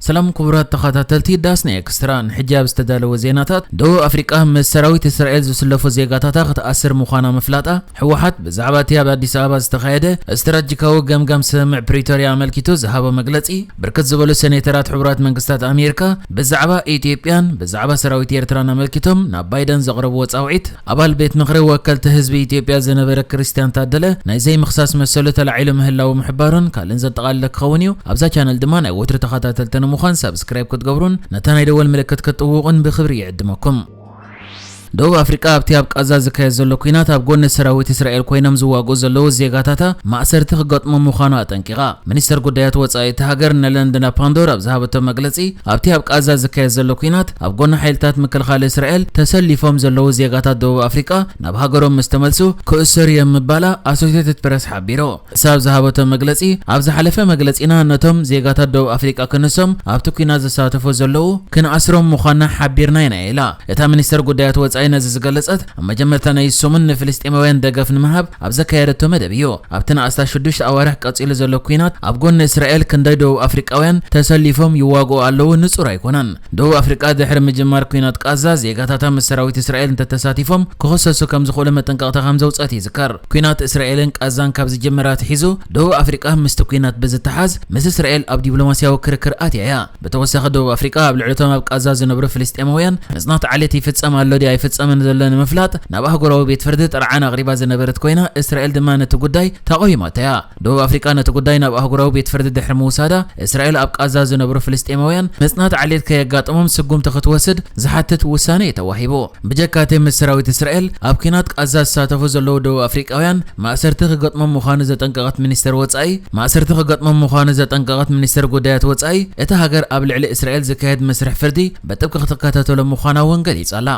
ሰላም ክቡራት ተኸታተልቲ ዳስና ኤክስትራ፣ ንሕጂ ኣብ ዝተዳለወ ዜናታት፣ ደቡብ ኣፍሪቃ ምስ ሰራዊት እስራኤል ዝስለፉ ዜጋታታ ክትኣስር ምዃና ምፍላጣ፣ ህወሓት ብዛዕባ እቲ ኣብ ኣዲስ ኣበባ ዝተኻየደ ስትራቴጂካዊ ገምጋም ስምምዕ ፕሪቶርያ ኣመልኪቱ ዝሃቦ መግለጺ፣ ብርክት ዝበሉ ሴኔተራት ሕቡራት መንግስታት ኣሜሪካ ብዛዕባ ኢትዮጵያን ብዛዕባ ሰራዊት ኤርትራን ኣመልኪቶም ናብ ባይደን ዘቕረብዎ ጻውዒት፣ ኣባል ቤት ምኽሪ ወከልቲ ህዝቢ ኢትዮጵያ ዝነበረ ክርስቲያን ታደለ ናይ ዘይምኽሳስ መሰሉ ተላዒሉ ምህላዉ ምሕባሩን ካልእን ዘጠቓለለ ክኸውን እዩ። ኣብዛ ቻነል ድማ ናይ ወትሩ ተኸታተልቲ ንምዃን ሳብስክራይብ ክትገብሩን ነታ ናይ ደወል ምልክት ክትጥውቑን ብኽብሪ ይዕድመኩም። ደቡብ ኣፍሪቃ ኣብቲ ኣብ ቃዛ ዝካየድ ዘሎ ኲናት ኣብ ጎኒ ሰራዊት እስራኤል ኮይኖም ዝዋግኡ ዘለዉ ዜጋታታ ማእሰርቲ ክገጥሞም ምዃኑ ኣጠንቂቓ። ሚኒስተር ጉዳያት ወጻኢ እታ ሃገር ነለንድና ፓንዶር ኣብ ዝሃበቶ መግለጺ፣ ኣብቲ ኣብ ቃዛ ዝካየድ ዘሎ ኲናት ኣብ ጎኒ ሓይልታት ምክልኻል እስራኤል ተሰሊፎም ዘለዉ ዜጋታት ደቡብ ኣፍሪቃ ናብ ሃገሮም ምስ ተመልሱ ክእሰሩ እዮም ምባላ ኣሶሴትድ ፕረስ ሓቢሩ። ንሳ ኣብ ዝሃበቶ መግለጺ፣ ኣብ ዝሓለፈ መግለጺና ነቶም ዜጋታት ደቡብ ኣፍሪቃ ክንሶም ኣብቲ ኲናት ዝሳተፉ ዘለዉ ክንኣስሮም ምዃንና ሓቢርና ኢና ኢላ። እታ ሚኒስተር ጉዳያት ወጻኢ ነዚ ዝገለጸት ኣብ መጀመርታ ናይ ሰሙን ንፍልስጤማውያን ደገፍ ንምሃብ ኣብ ዘካየደቶ መደብ እዩ። ኣብቲ ንኣስታት ሽዱሽተ ኣዋርሕ ቀጺሉ ዘሎ ኲናት ኣብ ጎኒ እስራኤል ክንደይ ደቡብ ኣፍሪቃውያን ተሰሊፎም ይዋግኡ ኣለዉ ንጹር ኣይኮነን። ደቡብ ኣፍሪቃ ድሕሪ ምጅማር ኲናት ቃዛ ዜጋታታ ምስ ሰራዊት እስራኤል እንተተሳቲፎም ክኽሰሱ ከም ዝኽእሉ መጠንቀቕታ ከም ዘውጸት ይዝከር። ኲናት እስራኤልን ቃዛን ካብ ዝጅምር ኣትሒዙ ደቡብ ኣፍሪቃ ምስቲ ኲናት ብዝተሓዝ ምስ እስራኤል ኣብ ዲፕሎማስያዊ ክርክር ኣትያ እያ። ብተወሳኺ ደቡብ ኣፍሪቃ ኣብ ልዕሊ እቶም ኣብ ቃዛ ዝነብሩ ፍልስጤማውያን ምጽናት ዓሌት ይፍጸም ኣሎ ድዩ ኣይፍጸምን ዘሎ ንምፍላጥ ናብ ኣህጉራዊ ቤት ፍርዲ ጥርዓን ኣቕሪባ ዝነበረት ኮይና፣ እስራኤል ድማ ነቲ ጉዳይ ተቓዊማቶ እያ። ደቡብ ኣፍሪቃ ነቲ ጉዳይ ናብ ኣህጉራዊ ቤት ፍርዲ ድሕሪ ምውሳዳ፣ እስራኤል ኣብ ቃዛ ዝነብሩ ፍልስጤማውያን ምጽናት ዓሌት ከየጋጥሞም ስጉምቲ ክትወስድ ዝሓትት ውሳነ እዩ ተዋሂቡ። ብጀካ እቲ ምስ ሰራዊት እስራኤል ኣብ ኲናት ቃዛ ዝሳተፉ ዘለዉ ደቡብ ኣፍሪቃውያን ማእሰርቲ ክገጥሞም ምዃኑ ዘጠንቀቐት ሚኒስተር ወጻኢ፣ ማእሰርቲ ክገጥሞም ምዃኑ ዘጠንቀቐት ሚኒስተር ጉዳያት ወጻኢ፣ እታ ሃገር ኣብ ልዕሊ እስራኤል ዝካየድ መስርሕ ፍርዲ ብጥብቂ ክትከታተሎ ምዃና እውን ገሊጻ ኣላ።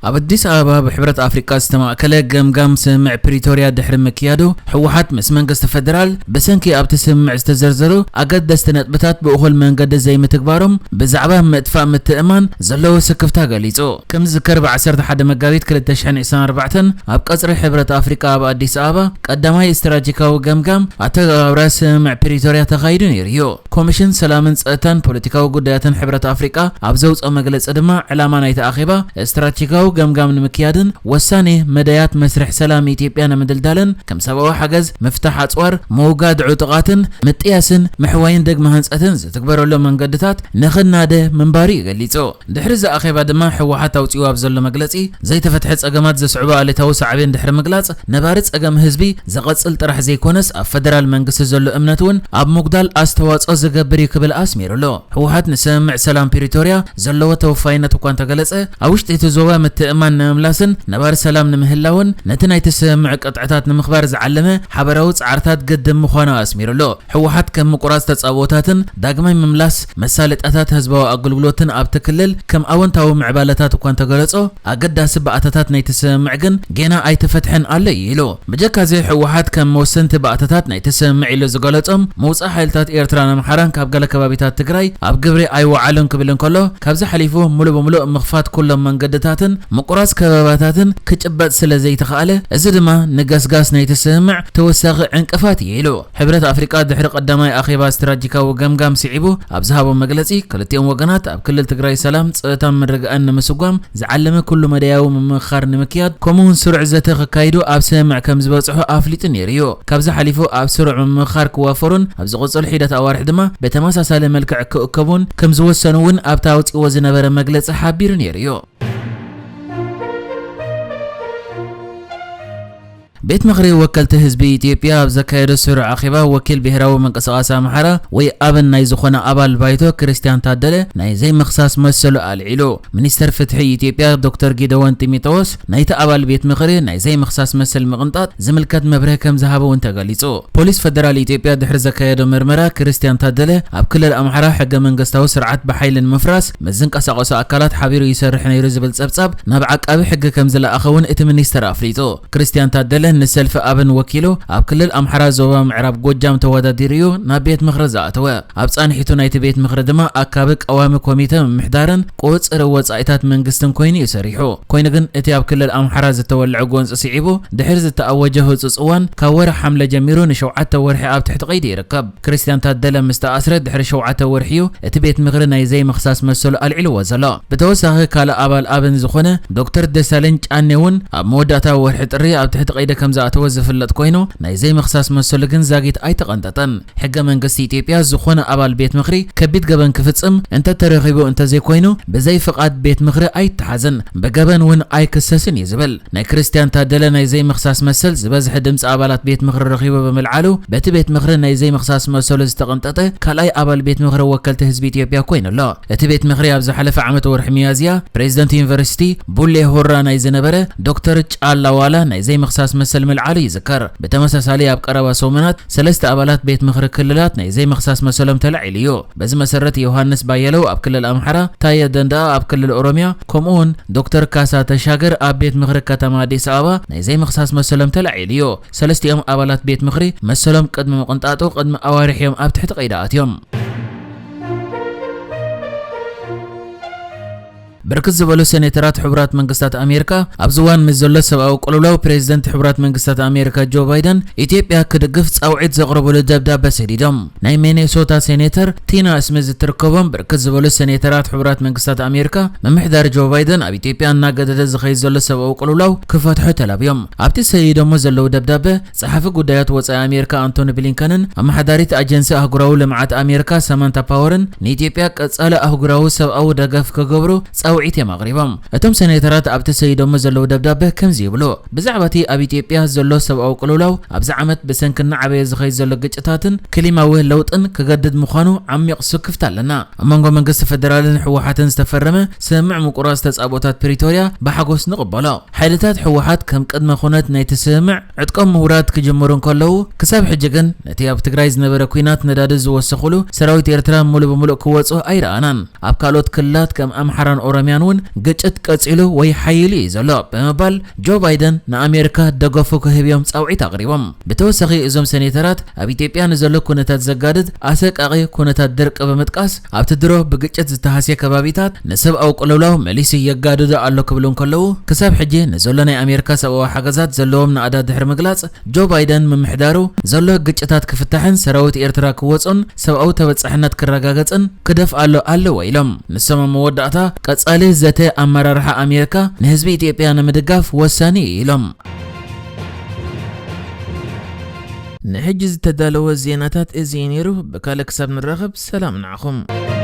ኣብ ኣዲስ ኣበባ ብሕብረት ኣፍሪቃ ዝተማእከለ ገምጋም ስምምዕ ፕሪቶርያ ድሕሪ ምክያዱ፣ ህወሓት ምስ መንግስቲ ፈደራል ብሰንኪ ኣብቲ ስምምዕ ዝተዘርዘሩ ኣገደስቲ ነጥብታት ብእኹል መንገዲ ዘይምትግባሮም ብዛዕባ ምጥፋእ ምትእምማን ዘለዎ ስክፍታ ገሊጹ። ከም ዝዝከር፣ ብ ዓሰርተ ሓደ መጋቢት ክልተ ሽሕን ዕስራን ኣርባዕተን ኣብ ቀጽሪ ሕብረት ኣፍሪቃ ኣብ ኣዲስ ኣበባ ቀዳማይ ስትራቴጂካዊ ገምጋም ኣተገባብራ ስምምዕ ፕሪቶርያ ተኻይዱ ነይሩ እዩ። ኮሚሽን ሰላምን ጸጥታን ፖለቲካዊ ጉዳያትን ሕብረት ኣፍሪቃ ኣብ ዘውጽኦ መግለጺ ድማ፣ ዕላማ ናይቲ ኣኼባ ስትራቴጂካዊ ገምጋም ንምክያድን ወሳኔ መዳያት መስርሕ ሰላም ኢትዮጵያ ንምድልዳልን ከም ሰብኣዊ ሓገዝ፣ ምፍታሕ ኣጽዋር፣ ምውጋድ ዕጡቓትን ምጥያስን ምሕዋይን ደግመ ህንጸትን ዝትግበረሎም መንገድታት ንኽናደ ምንባሩ እዩ ገሊጹ። ድሕሪ እዚ ኣኼባ ድማ ህወሓት ኣውጺኡ ኣብ ዘሎ መግለጺ፣ ዘይተፈትሐ ጸገማት ዘስዕቦ ኣሉታዊ ሳዕቤን ድሕሪ ምግላጽ፣ ነባሪ ጸገም ህዝቢ ዘቐጽል ጥራሕ ዘይኮነስ ኣብ ፈደራል መንግስቲ ዘሎ እምነት እውን ኣብ ምጉዳል ኣስተዋጽኦ ዝገብር እዩ ክብል ኣስሚሩሉ። ህወሓት ንስምምዕ ሰላም ፕሪቶርያ ዘለዎ ተወፋይነት እኳ እንተገለጸ፣ ኣብ ውሽጢ እቲ ዞባ ምትእምማን ንምምላስን ነባሪ ሰላም ንምህላውን ነቲ ናይቲ ስምምዕ ቅጥዕታት ንምኽባር ዝዓለመ ሓበራዊ ጻዕርታት ግድን ምዃኑ ኣስሚሩሉ። ህወሓት ከም ምቁራጽ ተጻብኦታትን ዳግማይ ምምላስ መሳለጥያታት ህዝባዊ ኣገልግሎትን ኣብቲ ክልል ከም ኣወንታዊ ምዕባለታት እኳ እንተገለጾ፣ ኣገዳሲ ባእታታት ናይቲ ስምምዕ ግን ጌና ኣይተፈትሐን ኣሎ እዩ ኢሉ። ብጀካዚ ህወሓት ከም መወሰንቲ ባእታታት ናይቲ ስምምዕ ኢሉ ዝገለጾም ምውጻእ ሓይልታት ኤርትራን ኣምሓራን ካብ ገለ ከባቢታት ትግራይ ኣብ ግብሪ ኣይወዓሉን ክብል እንከሎ፣ ካብዚ ሓሊፉ ሙሉእ ብሙሉእ ምኽፋት ኩሎም መንገድታትን ምቁራጽ ከበባታትን ክጭበጥ ስለ ዘይተኻእለ፣ እዚ ድማ ንገስጋስ ናይቲ ስምምዕ ተወሳኺ ዕንቅፋት እዩ ኢሉ። ሕብረት ኣፍሪቃ ድሕሪ ቀዳማይ ኣኼባ ስትራቴጂካዊ ገምጋም ስዒቡ ኣብ ዝሃቦ መግለጺ፣ ክልቲኦም ወገናት ኣብ ክልል ትግራይ ሰላም፣ ጸጥታን ምርግጋእን ንምስጓም ዝዓለመ ኩሉ መዳያዊ ምምኽኻር ንምክያድ፣ ከምኡውን ስሩዕ ዘተ ከካይዱ ኣብ ስምምዕ ከም ዝበጽሑ ኣፍሊጡ ነይሩ እዩ። ካብዚ ሓሊፉ ኣብ ስሩዕ ምምኽኻር ክዋፈሩን ኣብ ዝቕጽሉ ሒደት ኣዋርሕ ድማ ብተመሳሳሊ መልክዕ ክእከቡን ከም ዝወሰኑ እውን ኣብቲ ኣውጺእዎ ዝነበረ መግለጺ ሓቢሩ ነይሩ እዩ። ቤት ምኽሪ ወከልቲ ህዝቢ ኢትዮጵያ ኣብ ዘካየዶ ስሩዕ ኣኼባ፣ ወኪል ብሄራዊ ምንቅስቓስ ኣምሓራ ወይ ኣብን ናይ ዝኾነ ኣባል ባይቶ ክርስቲያን ታደለ ናይ ዘይምኽሳስ መሰሉ ኣልዒሉ። ሚኒስተር ፍትሒ ኢትዮጵያ ዶክተር ጊደዎን ጢሞቴዎስ ናይቲ ኣባል ቤት ምኽሪ ናይ ዘይምኽሳስ መሰል ምቕንጣጥ ዝምልከት መብርሂ ከም ዝሃበ እውን ተገሊጹ። ፖሊስ ፈደራል ኢትዮጵያ ድሕሪ ዘካየዶ ምርመራ፣ ክርስቲያን ታደለ ኣብ ክልል ኣምሓራ ሕገ መንግስታዊ ስርዓት ብሓይሊ ንምፍራስ ምስ ዝንቀሳቐሱ ኣካላት ሓቢሩ ይሰርሕ ነይሩ ዝብል ጸብጻብ ናብ ዓቃቢ ሕጊ ከም ዝለኣኸ እውን እቲ ሚኒስተር ኣፍሊጡ። ክርስቲያን ታደለ ንሰልፊ ኣብን ወኪሉ ኣብ ክልል ኣምሓራ ዞባ ምዕራብ ጎጃም ተወዳዲሩ እዩ ናብ ቤት ምኽሪ ዝኣተወ። ኣብ ጻንሒቱ ናይቲ ቤት ምኽሪ ድማ ኣካቢ ቀዋሚ ኮሚተ ምምሕዳርን ቁጽሪ ወጻኢታት መንግስትን ኮይኑ እዩ ሰሪሑ። ኮይኑ ግን እቲ ኣብ ክልል ኣምሓራ ዝተወልዐ ጎንጺ ስዒቡ ድሕሪ ዝተኣወጀ ህጹጽ እዋን ካብ ወርሒ ሓምለ ጀሚሩ ንሸውዓተ ወርሒ ኣብ ትሕቲ ቀይዲ ይርከብ። ክርስቲያን ታደለ ምስ ተኣስረ ድሕሪ ሸውዓተ ወርሒ እዩ እቲ ቤት ምኽሪ ናይ ዘይምኽሳስ መሰሉ ኣልዒልዎ ዘሎ። ብተወሳኺ ካልእ ኣባል ኣብን ዝኾነ ዶክተር ደሳለኝ ጫኔ እውን ኣብ መወዳእታ ወርሒ ጥሪ ኣብ ትሕቲ ቀይዲ ከም ዝኣተወ ዝፍለጥ ኮይኑ ናይ ዘይምኽሳስ መሰሉ ግን ዛጊት ኣይተቐንጠጠን። ሕገ መንግስቲ ኢትዮጵያ ዝኾነ ኣባል ቤት ምኽሪ ከቢድ ገበን ክፍጽም እንተተረኺቡ እንተዘይኮይኑ ብዘይ ፍቓድ ቤት ምኽሪ ኣይተሓዝን፣ ብገበን እውን ኣይክሰስን እዩ ዝብል። ናይ ክርስቲያን ታደለ ናይ ዘይምኽሳስ መሰል ዝበዝሐ ድምፂ ኣባላት ቤት ምኽሪ ረኺቡ ብምልዓሉ በቲ ቤት ምኽሪ ናይ ዘይምኽሳስ መሰሉ ዝተቐንጠጠ ካልኣይ ኣባል ቤት ምኽሪ ወከልቲ ህዝቢ ኢትዮጵያ ኮይኑ ኣሎ። እቲ ቤት ምኽሪ ኣብ ዝሓለፈ ዓመት ወርሒ ሚያዝያ ፕሬዚደንት ዩኒቨርሲቲ ቡሌ ሆራ ናይ ዝነበረ ዶክተር ጫላ ዋላ ናይ ዘይምኽሳስ መሰል ምልዓሉ ይዝከር። ብተመሳሳሊ ኣብ ቀረባ ሰሙናት ሰለስተ ኣባላት ቤት ምኽሪ ክልላት ናይ ዘይምኽሳስ መሰሎም ተላዒሉ እዩ። በዚ መሰረት ዮሃንስ ባየለው ኣብ ክልል ኣምሓራ፣ ታየ ደንደኣ ኣብ ክልል ኦሮሚያ ከምኡ እውን ዶክተር ካሳ ተሻገር ኣብ ቤት ምኽሪ ከተማ ኣዲስ ኣበባ ናይ ዘይምኽሳስ መሰሎም ተላዒሉ እዩ። ሰለስቲኦም ኣባላት ቤት ምኽሪ መሰሎም ቅድሚ ምቕንጣጡ ቅድሚ ኣዋርሕ እዮም ኣብ ትሕቲ ቀይዲ ኣትዮም። ብርክት ዝበሉ ሴኔተራት ሕቡራት መንግስታት ኣሜሪካ ኣብዚ እዋን ምስ ዘሎ ሰብኣዊ ቅልውላው ፕሬዚደንት ሕቡራት መንግስታት ኣሜሪካ ጆ ባይደን ኢትዮጵያ ክድግፍ ጻውዒት ዘቕረብሉ ደብዳበ ሰዲዶም። ናይ ሚኔሶታ ሴኔተር ቲና ስሚዝ እትርከቦም ብርክት ዝበሉ ሴኔተራት ሕቡራት መንግስታት ኣሜሪካ ምምሕዳር ጆ ባይደን ኣብ ኢትዮጵያ እናገደደ ዝኸይድ ዘሎ ሰብኣዊ ቅልውላው ክፈትሑ ተላብዮም። ኣብቲ ሰዲዶሞ ዘለዉ ደብዳበ ጸሓፊ ጉዳያት ወጻኢ ኣሜሪካ ኣንቶኒ ብሊንከንን ኣመሓዳሪት ኣጀንሲ ኣህጉራዊ ልምዓት ኣሜሪካ ሳማንታ ፓወርን ንኢትዮጵያ ቀጻሊ ኣህጉራዊ ሰብኣዊ ደገፍ ክገብሩ ጻውዒት እዮም ኣቕሪቦም። እቶም ሴኔተራት ኣብቲ ሰዲዶሞ ዘለዉ ደብዳበ ከምዚ ይብሉ። ብዛዕባ እቲ ኣብ ኢትዮጵያ ዘሎ ሰብኣዊ ቅልውላው ኣብዚ ዓመት ብሰንኪ እናዓበየ ዝኸይድ ዘሎ ግጭታትን ክሊማዊ ለውጥን ክገድድ ምዃኑ ዓሚቕ ስክፍታ ኣለና። ኣብ መንጎ መንግስቲ ፈደራልን ህወሓትን ዝተፈረመ ስምምዕ ምቁራጽ ተጻብኦታት ፕሪቶርያ ብሓጎስ ንቕበሎ። ሓይልታት ህወሓት ከም ቅድመ ኩነት ናይቲ ስምምዕ ዕጥቆም ምውራድ ክጅምሩ እንከለዉ፣ ክሳብ ሕጂ ግን ነቲ ኣብ ትግራይ ዝነበረ ኲናት ነዳዲ ዝወሰኹሉ ሰራዊት ኤርትራ ሙሉእ ብሙሉእ ክወጹ ኣይረኣናን። ኣብ ካልኦት ክልላት ከም ኣምሓራን ኦሮምያን እውን ግጭት ቀጺሉ ወይ ሓይሉ እዩ ዘሎ ብምባል ጆ ባይደን ንኣሜሪካ ደገፉ ክህብ እዮም ጻውዒት ኣቕሪቦም። ብተወሳኺ እዞም ሴኔተራት ኣብ ኢትዮጵያ ንዘሎ ኩነታት ዘጋድድ ኣሰቃቒ ኩነታት ድርቂ ብምጥቃስ ኣብቲ ድሮ ብግጭት ዝተሃስየ ከባቢታት ንሰብኣዊ ቅልውላው መሊሱ የጋድዶ ኣሎ ክብሉ እንከለዉ ክሳብ ሕጂ ንዘሎ ናይ ኣሜሪካ ሰብኣዊ ሓገዛት ዘለዎም ናእዳ ድሕሪ ምግላጽ ጆ ባይደን ምምሕዳሩ ዘሎ ግጭታት ክፍታሕን ሰራዊት ኤርትራ ክወጹን ሰብኣዊ ተበጻሕነት ክረጋገጽን ክደፍኣሉ ኣለዎ ኢሎም። ንሶም ኣብ መወዳእታ ቀጻሊ ዘተ ኣመራርሓ ኣሜሪካ ንህዝቢ ኢትዮጵያ ንምድጋፍ ወሳኒ እዩ ኢሎም። ንሕጂ ዝተዳለወ ዜናታት እዚ እዩ ነይሩ። ብካልእ ክሳብ ንራኸብ ሰላም ንዓኹም።